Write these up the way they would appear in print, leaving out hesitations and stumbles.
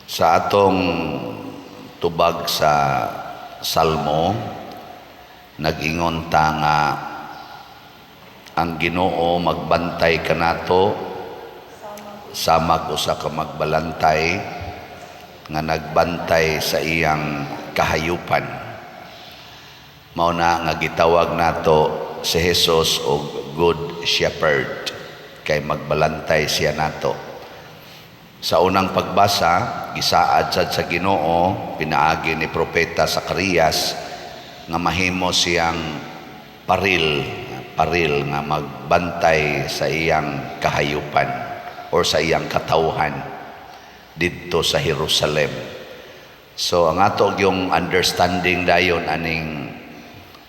Sa atong tubag sa Salmo, nag-ingon ta nga ang Ginoo magbantay kanato samag usa ka magbalantay nga nagbantay sa iyang kahayupan. Mao na nga gitawag nato si Jesus og Good Shepherd kay magbalantay siya nato. Sa unang pagbasa, gisaad sad sa Ginoo pinaagi ni Propeta Zacarias nga mahimo siyang paril, paril nga magbantay sa iyang kahayupan or sa iyang katawhan didto sa Jerusalem. So ang ato yung understanding dayon aning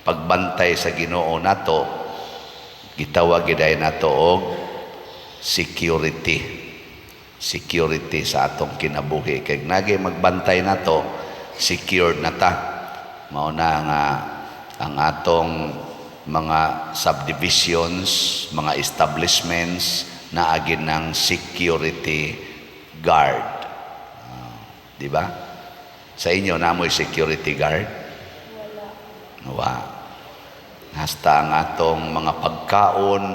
pagbantay sa Ginoo nato, gitawag gid nato og security. Security sa atong kinabuhi kay nagi magbantay nato, secured na ta. Mao na nga ang atong mga subdivisions, mga establishments, naagi ng security guard. Di ba? Sa inyo naa moy security guard? Wala. Hasta ang atong mga pagkaon,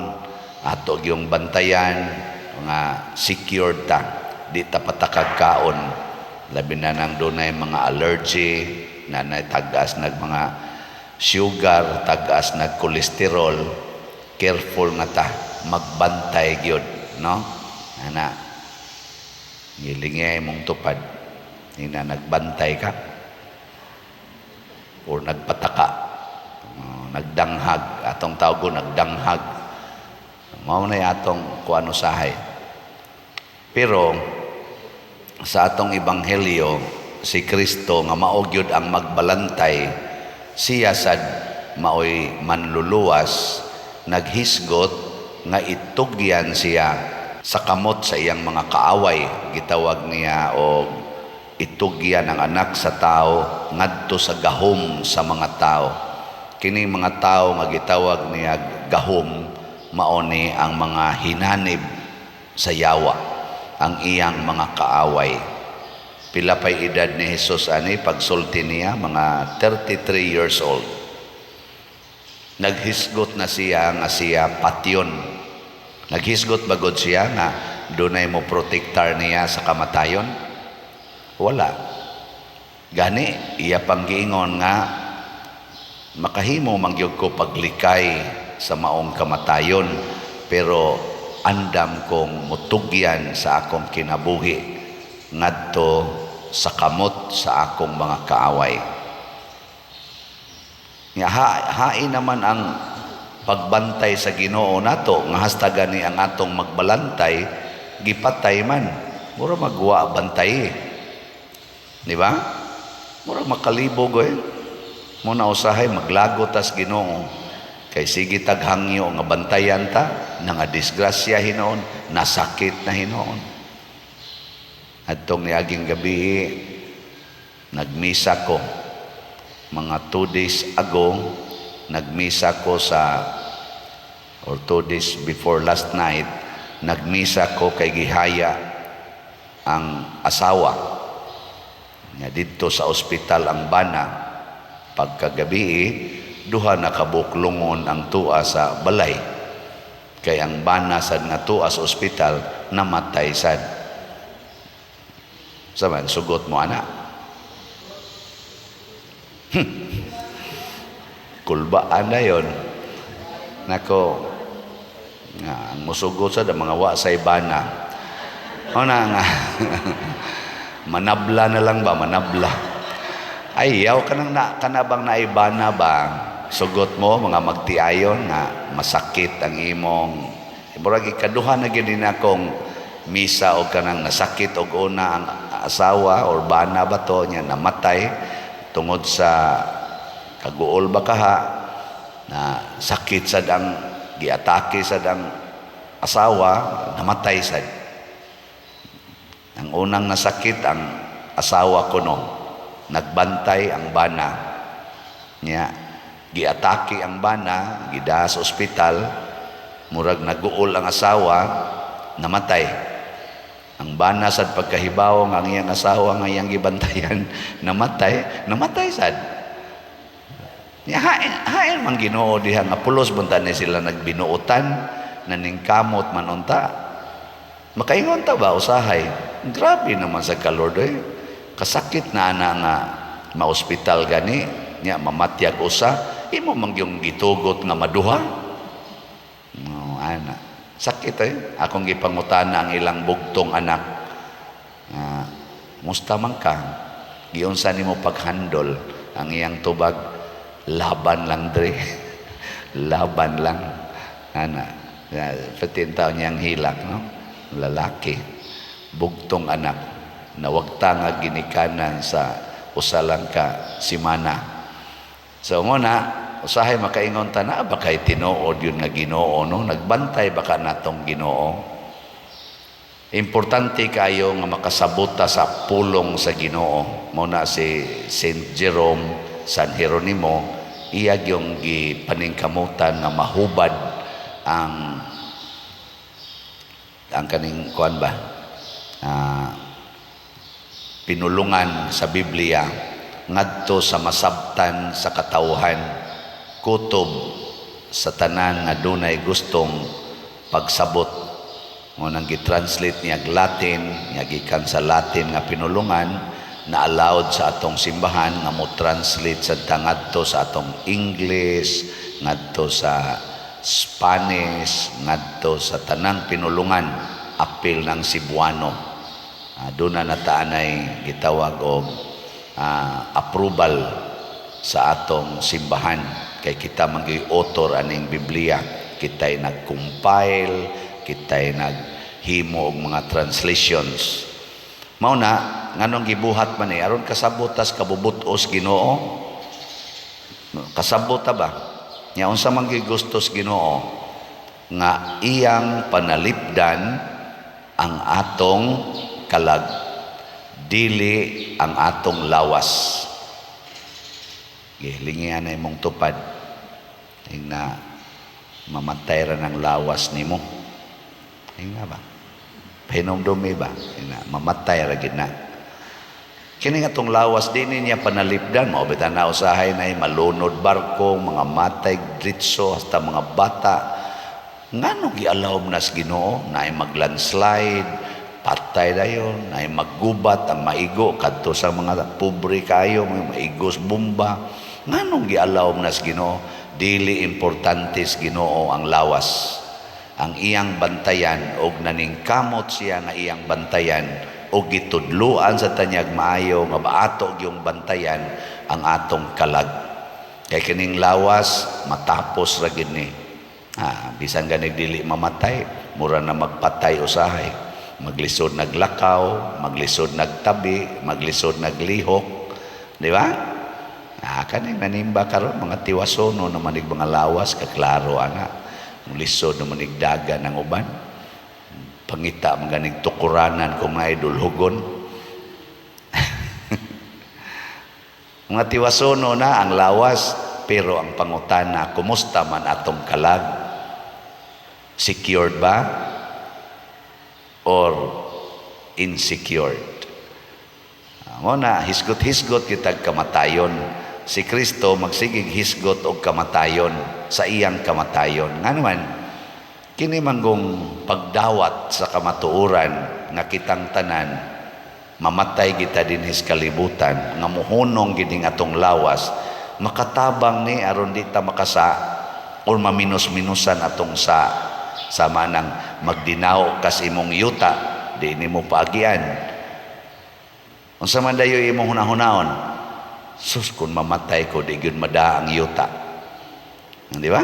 ato yung bantayan mga secured ta, di ta patakag kaon, labi na nang dunay mga allergy na tag-as nag mga sugar, tag-as nag cholesterol. Careful nga ta, magbantay gyud, no? Ana, gilingay mong tupad ina, nagbantay ka or nagpataka. Oh, nagdanghag, atong tawgo nagdanghag. Mao na atong kuan usahay. Pero sa atong ebanghelyo, si Kristo nga mao gyud ang magbalantay, siya sad maoy manluluwas, naghisgot nga itugyan siya sa kamot sa iyang mga kaaway. Gitawag niya og itugyan ang Anak sa Tao ngadto sa gahom sa mga tao. Kini mga tao nga gitawag niya gahom, mao ni ang mga hinanib sa yawa, ang iyang mga kaaway. Pila pay edad ni Jesus ani pagsulti niya? Mga 33 years old. Naghisgot na siya nga siya patyon. Naghisgot bagod siya nga dunay mo protektar niya sa kamatayon? Wala. Gani iya pang giingon nga makahimo man gyud ko paglikay sa maong kamatayon, pero andam kong mutugyan sa akong kinabuhi ngadto sa kamot sa akong mga kaaway. Nga hain naman ang pagbantay sa Ginoo nato nga hasta gani ang atong magbalantay gipatay man. Mura magwa bantay. Di ba? Mura makalibog eh. Muna usahay maglago tas Ginoo kay sige tag hangyo nga bantayan ta, nga disgrasya hinoon, nasakit na hinoon. Adtong niaging gabi, nagmisa ko. Mga 2 days ago, nagmisa ko sa, or 2 days before last night, nagmisa ko kay gihaya ang asawa. Nga didto sa ospital ang bana. Pagkagabi, duha na kabuklungon ang tuwa sa balay. Kay ang bana sad nga tuwa sa ospital namatay sad. Saban, sugot mo ana. Kulbaan na yon. Nako, nga, ang musugot sa mga wa say bana. O na nga, manabla na lang ba, manabla. Ay, yaw ka nang na, kanabang naibana ba? Sugot mo, mga magtiayon nga masakit ang imong murag ikaduha na gyud na akong misa og kanang nasakit og una ang asawa or bana ba to niya, namatay tungod sa kaguol ba kaha na sakit sad ang giatake sad ang asawa, namatay sad. Ang unang nasakit ang asawa ko, no, nagbantay ang bana niya, giatake ang bana, gida sa ospital, murag naguol ang asawa, namatay. Ang bana sad, pagkahibaw nga ang iyang asawa nga iyang gibantayan namatay, namatay sad. Ya, hain, hain man Ginoo diha nga pulos bunta ni sila nagbinuotan, naningkamot man unta. Makaingon ta ba usahay? Grabe naman sa ka, Lord, eh. Kasakit na ana nga maospital gani, nya mamatyag usa, imo man gyung gitugot nga maduha. No, ana. Sakit eh. Akong gipangutana ang ilang bugtong anak. Ah, musta man ka? Giunsa nimo paghandol? Ang iyang tubag, "Laban lang, Dre. Laban lang." Ana. Pati taon niyang hilak, no? Lalaki. Bugtong anak. Nawagta nga ginikanan sa usa lang ka simana. So mo na, usahay makaingon ta na ba kay tinuod yun nga Ginoo, no? Nagbantay baka natong Ginoo. Importante kayo nga makasabota sa pulong sa Ginoo. Mo na si Saint Jerome, San Jeronimo, iya yung gipaningkamutan nga mahubad ang kaning kuan ba, pinulungan sa Biblia ngadto sa masabtan sa katawhan, kutob sa tanan nga dunay gustong pagsabot. Mo nang gitranslate niya Latin, niya gikan sa Latin nga pinulungan na allowed sa atong simbahan nga mo translate sa ngadto sa atong English, ngadto sa Spanish, ngadto sa tanang pinulungan apil ng Cebuano. Doon na nataanay gitawag og approval sa atong simbahan kay kita man author aning Biblia, kita'y nag-compile, kita'y naghimo og mga translations. Mao na nganong gibuhat man ni aron kasabot tas kabubut-os Ginoo. Kasabot ta ba nya unsa man gigustos Ginoo nga iyang panalipdan ang atong kalag, dili ang atong lawas? Gilingian na imong tupad na mamatay ra ng lawas nimo. Ingna ba? Pahinumdumi ba? Ingna, mamatay ra gid na. Kini nga tong lawas, di niya panalipdan. Mao bitaw na usahay na malunod barko, mga matay dritso, hasta mga bata. Ngano giallow nas Ginoo na maglandslide, patay dayon, na maggubat ang maigo kadto sa mga pobre kayo, mga maigos bomba? Nganong giallow nas Ginoo? Dili importante sa Ginoo ang lawas. Ang iyang bantayan og naningkamot siya nga iyang bantayan o gitudluan sa tanyag maayo nga baato yung bantayan ang atong kalag. Kay kining lawas matapos ra gid ni. Bisan gani dili mamatay, mura na magpatay usahay. Maglisod naglakaw, maglisod nagtabi, maglisod naglihok, di ba? Kaning nanimba karon mga tiwasono naman ig mga lawas, kaklaro ana. Lisod naman ig daga ng uban, pangita man ganing tukuranan kung naay dulhugon. Mga tiwasono na ang lawas, pero ang pangutana, kumusta man atong kalag? Secured ba or insecured? Mo na hisgot-hisgot kitag kamatayon. Si Kristo magsigig hisgot og kamatayon sa iyang kamatayon. Nga naman kini manggong pagdawat sa kamatuoran nga kitang tanan mamatay kita dinhis kalibutan, nga muhunong gining atong lawas, makatabang ni aron di ta makasa or maminus-minusan atong sa sama nang magdinaw kas imong yuta, di nimo paagian. Unsa man dayo imong hunahunaon? "Sus, kung mamatay ko, di gyud mada ang yuta." Di ba?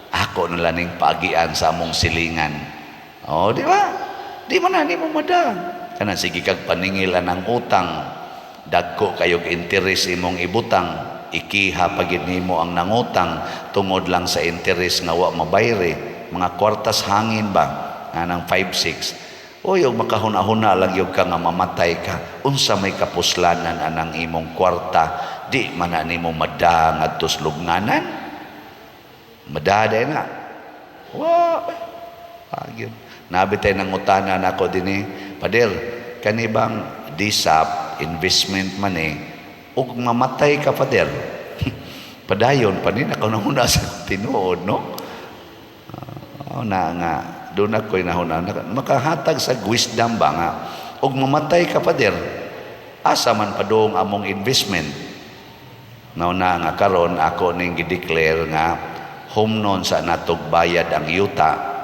Ako na lang ning paagian sa among silingan. Oh, di ba? Di man na nimo mada. Kana sige kag paningil ang utang, dagko kayog interes imong ibutang, ikiha pa gid nimo ang nangutang tungod lang sa interes nga wa mabayre, mga kwartas hangin ba nga 5 6. Uy, og makahuna-huna lang yung ka nga mamatay ka, unsa may kapuslanan anang imong kwarta, di man na nimo mada ngadto sa lubnganan? Mada day na. Wa. Pagyud. Nabi tayo ng utana nako dinhi. Pader, kani bang DSAP investment money, ug mamatay ka, Pader, padayon pa ni? Nakauna sa tinuod, no? Oh, na nga doon ako'y nahuna makahatag sa wisdom ba nga ug mamatay ka, Pader, asa man padung among investment? Nauna nga karon ako ning gi-declare nga humnon sa natog bayad ang yuta,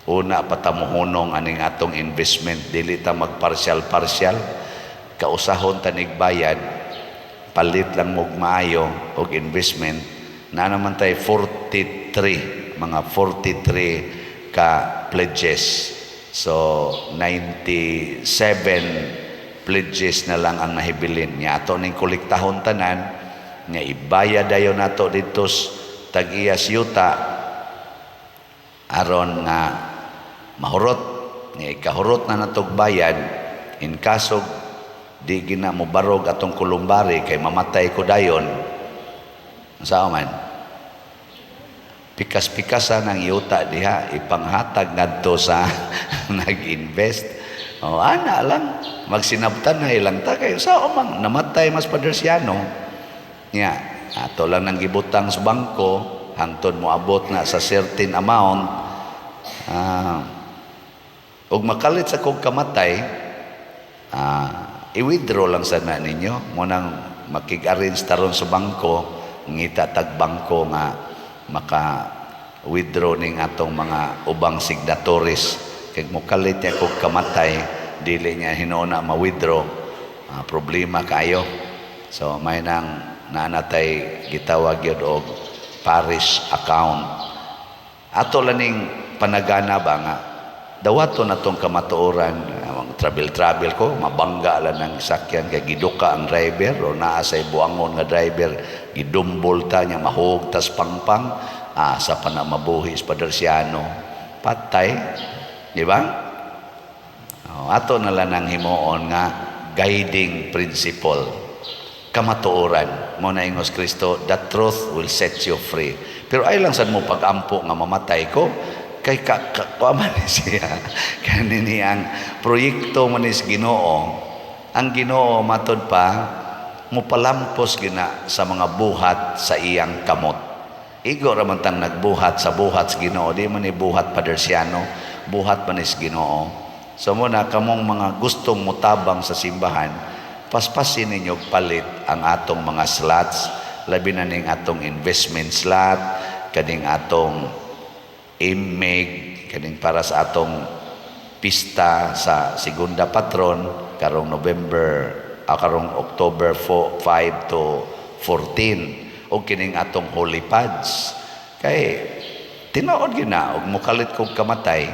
una patamuhunong aning atong investment. Dili ta magpartial partial, kausahon tanig bayad, palit lang mog maayo og investment na naman tay 43, mga 43 ka pledges. So 97 pledges na lang ang nahibilin nya. Ato ning kolektahon tanan nga ibayad dayon nato didto tag-iyas yuta aron nga mahurot. Nga ikahurot na natog bayad, in kaso di gina mo barog atong kolumbari kay mamatay ko dayon, sa man pikas-pikasa ng yuta diha, ipanghatag ngadto sa nag-invest. O ana lang, magsinabtan na ilang ta kayo sa umang namatay mas Padersiano nya, ato lang nang gibutang sa bangko hangtod moabot na sa certain amount. Ug makalit sa kog kamatay, i-withdraw lang sana ninyo mo nang makig-arrange taron sa bangko, ngita tag bangko nga maka withdraw ning atong mga ubang signatories, kay mokalit niya kog kamatay, dili niya hinuon na ma-withdraw, problema kayo. So may nang naanatay gitawag yun og parish account. Ato laning panagana ba nga dawato na tong kamatuoran. Ang travel travel ko, mabangga lang ng sakyan kay giduka ang driver o naa say buangon nga driver, gidumbol ta niya, mahug tas pangpang, asa pa na mabuhi sa Padersiano? Patay, di ba? Oh, ato na lang ang himuon nga guiding principle, kamatuoran mo na. Ingos Kristo, "The truth will set you free." Pero ay lang sad mo pag-ampo nga mamatay ko kay ka, ka, ka man ni siya kanini ang proyekto man is Ginoo. Ang Ginoo, matod pa, mupalampos gina sa mga buhat sa iyang kamot. Igo ra man tang nagbuhat sa buhat sa Ginoo. Di man ni buhat Padersiano, buhat man is Ginoo. So mo na kamong mga gustong mutabang sa simbahan, paspasin ninyo palit ang atong mga slots, labi na ning atong investment slot, kaning atong imig, kaning para sa atong pista sa Segunda Patron karong November, karong October 4, 5 to 14, o kining atong holy pads, kay tinuod gyud na og mukalit kog kamatay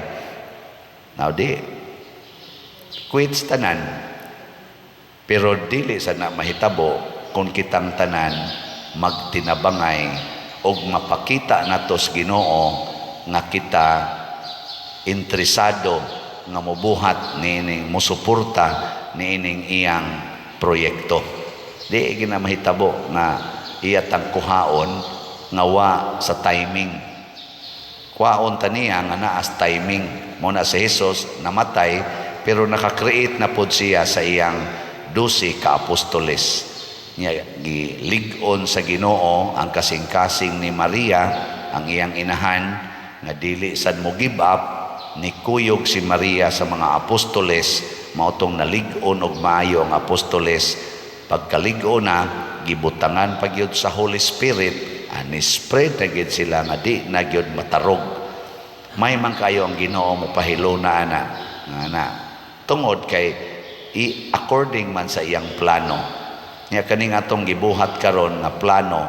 now, di quits tanan. Pero dili sa na mahitabo kung kitang tanan magtinabangay og mapakita nato sa Ginoo nga kita interesado nga mobuhat niining, mosuporta niining iyang proyekto. Di gina mahitabo nga iya tang kuhaon nga wa sa timing. Kuhaon ta niya nga naas timing. Mo na si Jesus namatay pero naka-create na pod siya sa iyang 12 ka apostoles. Nya gilig-on sa Ginoo ang kasing-kasing ni Maria, ang iyang inahan, nga dili sad mo give up. Nikuyog si Maria sa mga apostoles, mao tong nalig-on og maayo ang apostoles. Pagkalig-on na, gibutangan pa gyud sa Holy Spirit, ani spread na gyud sila nga di na gyud matarog. May man kayo ang Ginoo mo pahiluna ana nga na tungod kay i according man sa iyang plano. Nya kaning atong gibuhat karon nga plano,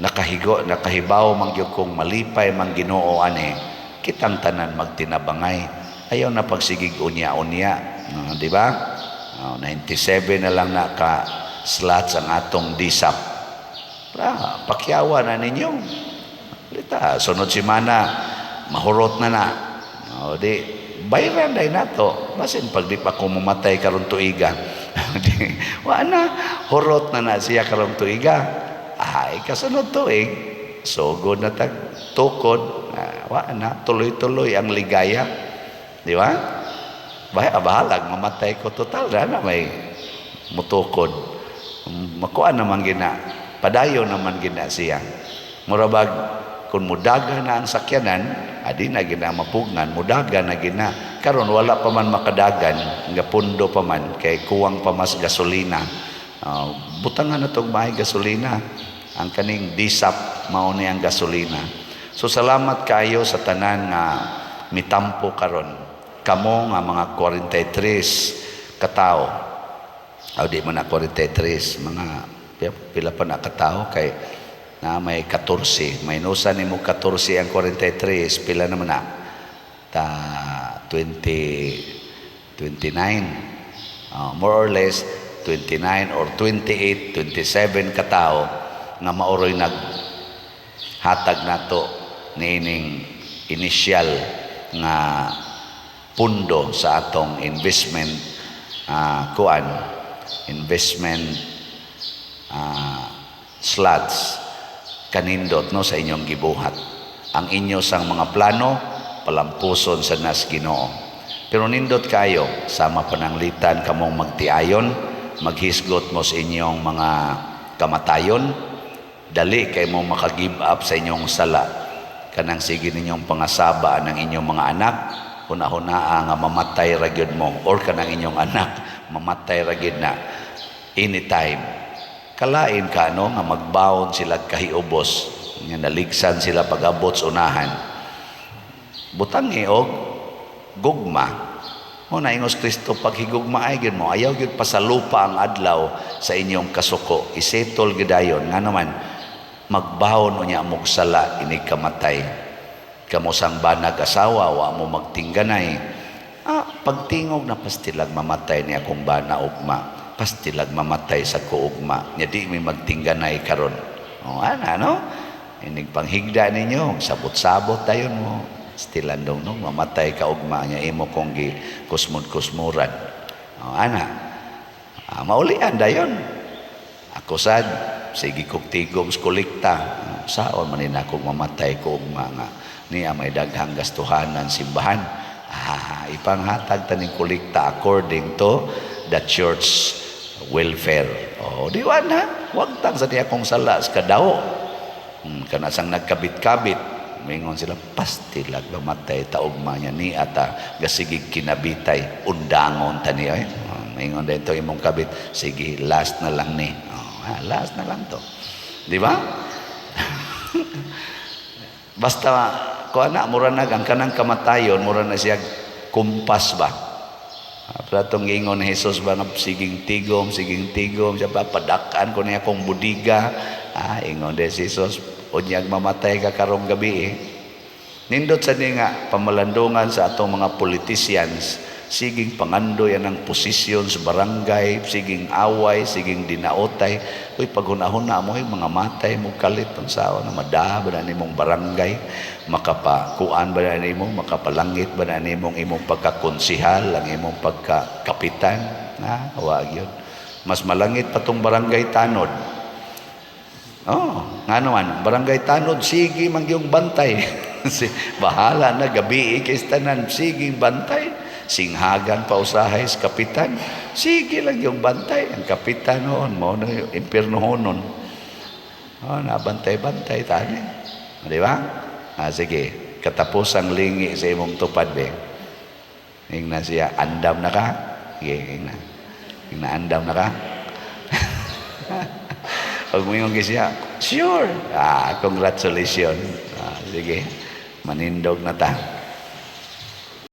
nakahigo, nakahibaw man gyud kung malipay man Ginoo ani, kitang tanan magtinabangay. Ayaw na pagsigig unya-unya, no, di ba? Oh, 97 na lang na ka slots ang atong DSAP. Pra, pakyawa na ninyo. Lita, sunod semana mahurot na na. O, di bayran day nato. Basin pag di pa ko mamatay karon tuiga. Di, wa na, hurot na na siya karon tuiga. Ay, kasunod tuig, sugod na tag tukod, wa na, tuloy-tuloy ang ligaya. Di ba? Bahalag mamatay ko, total na may mutukod. Makuan naman gina, padayon naman gina siya. Murabag kung mudaga na ang sakyanan, adi na gina mapugngan, mudaga na gina. Karon wala pa man makadagan, nga pundo pa man kay kuwang pa mas gasolina. Butangan na tong may gasolina. Ang kaning DSAP mao ni ang gasolina. So salamat kaayo sa tanan nga mitampo karon. Kamo nga mga 43 katao. Aw, di man na 43, mga pila pa na katao kay na may 14. Minusan nimo 14 ang 43, pila naman na? Ta 20 29. More or less 29 or 28, 27 katao nga maoroy nag hatag nato niining initial nga pundo sa atong investment kuan investment slots. Kanindot no sa inyong gibuhat. Ang inyo sang mga plano palampuson sa nas Ginoo. Pero nindot kayo sama pananglitan kamong magtiayon, maghisgot mo sa inyong mga kamatayon, dali kay mo maka-give up sa inyong sala. Kanang sige ninyong pangasaba ng inyong mga anak, huna-hunaa nga mamatay ra gyud mo or kanang inyong anak mamatay ra gyud na anytime. Kalain ka no nga magbaon sila kahiubos nga naligsan sila pag-abot sa unahan. Butangi og gugma mo na ingos Kristo, paghigugma ay gyud mo, ayaw gyud pasalupa ang adlaw sa inyong kasuko. Isetol gyud dayon nga naman magbaon unya mog sala inig kamatay. Kamo sang banag asawa, wa mo magtingganay. Pagtingog na pastilag mamatay ni akong bana ugma, pastilag mamatay sa kuugma nya di mi magtingganay karon. Oh, ana no, inig panghigda ninyo, sabot-sabot dayon mo. Stilan dong no, mamatay ka ugma nya imo kong gi kusmod-kusmuran. Oh, ana. Maulian dayon. Ako sad sige kog tigom sa kolekta. Saon man ni akong mamatay ko ugma nga niya may daghang gastuhanan simbahan. Ipanghatag taning kolekta according to the church welfare. Oh, di wa na. Wag tang sa niya akong sala sa kadawo. Kana sang nagkabit-kabit, mingon sila pastilag mamatay ta ugma niya ni ata gasigig kinabitay undangon ta niya. Eh. Oh, mingon dito imong kabit, sige last na lang ni. Oh, last na lang to. Di ba? Basta kuan na, mura na ang kanang kamatayon, mura na siya kumpas ba. Pero atong giingon ni Jesus ba nga siging tigom siya ba, padakan ko niya akong budiga. Ingon de si Jesus, unyag mamatay ka karong gabi eh. Nindot sa ni nga pamalandungan sa atong mga politicians, siging pangandoy ang posisyon sa barangay, siging away, siging dinaotay. Uy, paghunahuna mo, yung mga matay mo kalit, ang sao na madaha ba na nimong barangay, makapakuan ba na nimo, makapalangit ba na nimong imong pagkakonsihal, ang imong pagkakapitan, na, wag yun. Mas malangit pa tong barangay tanod. Oh, nga naman, barangay tanod, sige man yung bantay. Bahala na, gabi kay tanan, sige bantay. Singhagan pa usahay sa kapitan. Sige lang yung bantay. Ang kapitan noon, mo na yung impierno noon. Oh, nabantay-bantay tani. Di ba? Sige, katapusang lingi sa imong tupad be. Ingna siya, andam na ka? Sige, ingna. Ingna, andam na ka? Pag moingon siya, sure. Congratulations. Sige, manindog na ta.